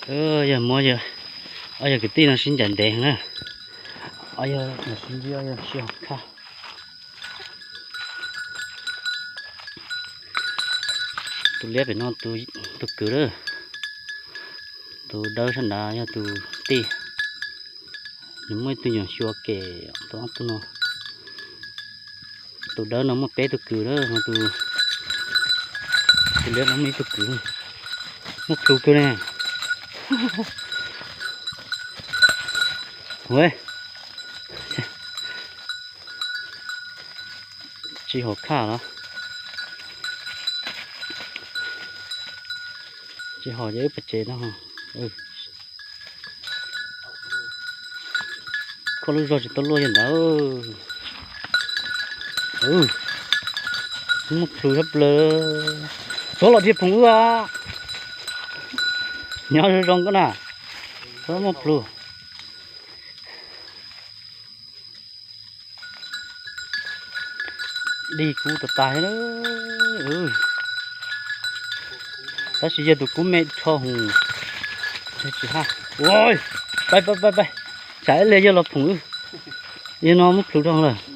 Yog muab, ob yog kwv tij no sib ncaim ntev na. Ob yog sib ntsib, ob yog sib hauv khaj. Tus liab pem no tus kwv lawm. Tus dawb sab nrad yog tus tij. Nws muaj ib tug nyuam xyuas kem, tus ob tug no. Tus dawb no muaj peb tug kwv lawm, tus liab no muaj ib tug kwv. Muaj plhus kawg ne. Tsis hauv khaj los? Tsis hauv ces wb pais tsev no. Koj lub zog tsis tau luaj yog ntawd. Muaj plhus sab plaws. Txhob los dhia phoom wb. Nyob zoo zoo koj na. Txhob muaj plhus. Dig kub tas tas thiab. Tab sis yog tus kub me rho hos. Tsis haj. Pab pab pab, tsam ib leeg yog los phoom wb. Yog no muab plhus rau lawm.